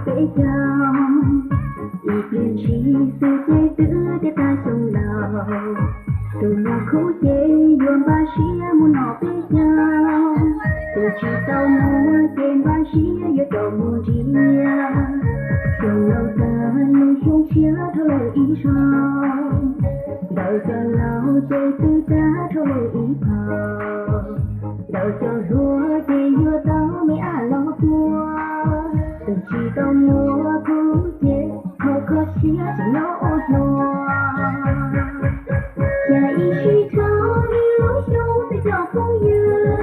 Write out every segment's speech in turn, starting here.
Peb caug, ib pliag ntshis xwb ces twb tiav tag xyoo laus. Tus muaj khub ces yuav npaj siab mus noj peb caug. Tus tsis tau muaj ces npaj siab yuav rov mus nrhiav. Xyoo laus tag lub xyoo tshiab dhau lawm ib zaug. Ntawm cov laus ces twb tag dhau lawm ib zaug. Ntawm cov hluas ces yuav tau me ab los puag. Tus tsis tau muaj khub ces kho kho siab tsis nyob ua hluas. Cas ib sij dhau ib lub xyoo xwb cov phooj ywg,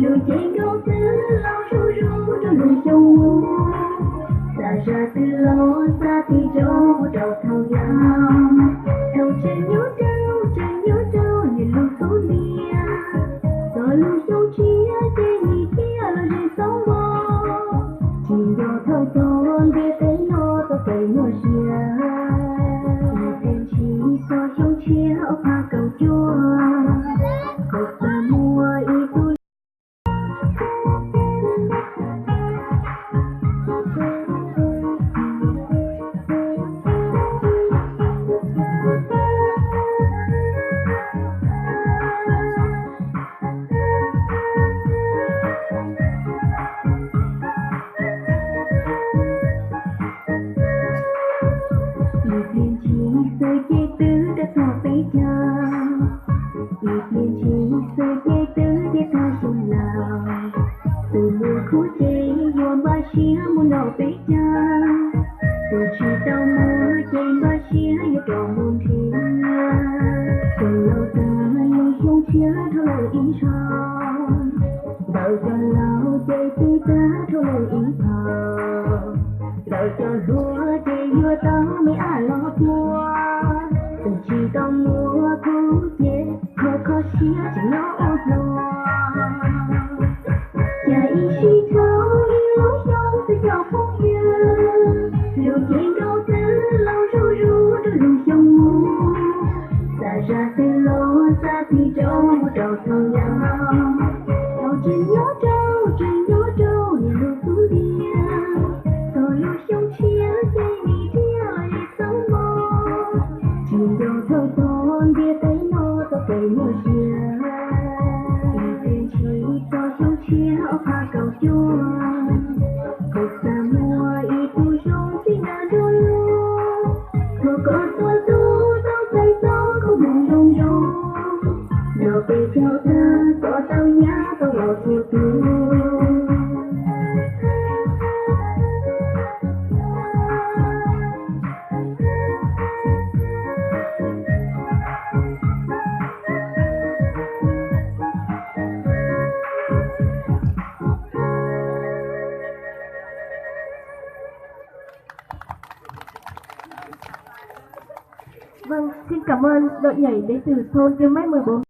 lub cev nkaus twb laus zuj zus rau lub xyoo mus. Xav zaj twg los xav tig rau mus rau thaum yau. Thaum tseem nyob rau, tseem nyob rau niam lub xub liaj, txog lub xyoo tshiab ces nim thiaj los ze xoob mos. Tsis nco thawj tog ntiaj teb no txoj kev nyuaj siab. Ib pliag ntshis txog xyoo tshiab ob phav kaum cuaj, kuv xav muaj ib tug Ib pliag ntshis xwb ces twb rov txog peb caug. Ib pliag ntshis xwb ces twb tiav tag xyoo laus. Tus muaj khub ces yuav npaj siab mus noj peb caug. Tus tsis tau muaj ces npaj siab yuav rov mus nrhiav. Xyoo laus tag lub xyoo tshiab dhau lawm ib zaug. Ntawm cov laus ces twb tag dhau lawm ib zaug. Ntawm cov hluas ces yuav tau me ab los puag. Tus tsis tau muaj khub ces kho kho siab tsis nyob ua hluas. Cas ib sij dhau ib lub xyoo xwb cov phooj ywg, lub cev nkaus twb laus zuj zus rau lub xyoo mus. Xav zaj twg los xav tig rau mus rau thaum yau. Thaum tseem nyob rau, tseem nyob rau niam lub xub liaj, txog lub xyoo tshiab ces nim thiaj los ze xoob mos. Tsis nco thawj tog ntiaj teb no txoj kev nyuaj siab. Ib pliag ntshis txog xyoo tshiab ob phav kaum cuaj, kuv xav muaj ib tug zoo txij nkawm nruab lub. Thaum koj tuaj ntuj tau txais txoj koob hmoov zoo zoo, nrog peb caug tag koj tau nyab tau los txhua tus. Vâng, xin cảm ơn đội nhảy đến từ thôn Tiêu Mách mười bốn.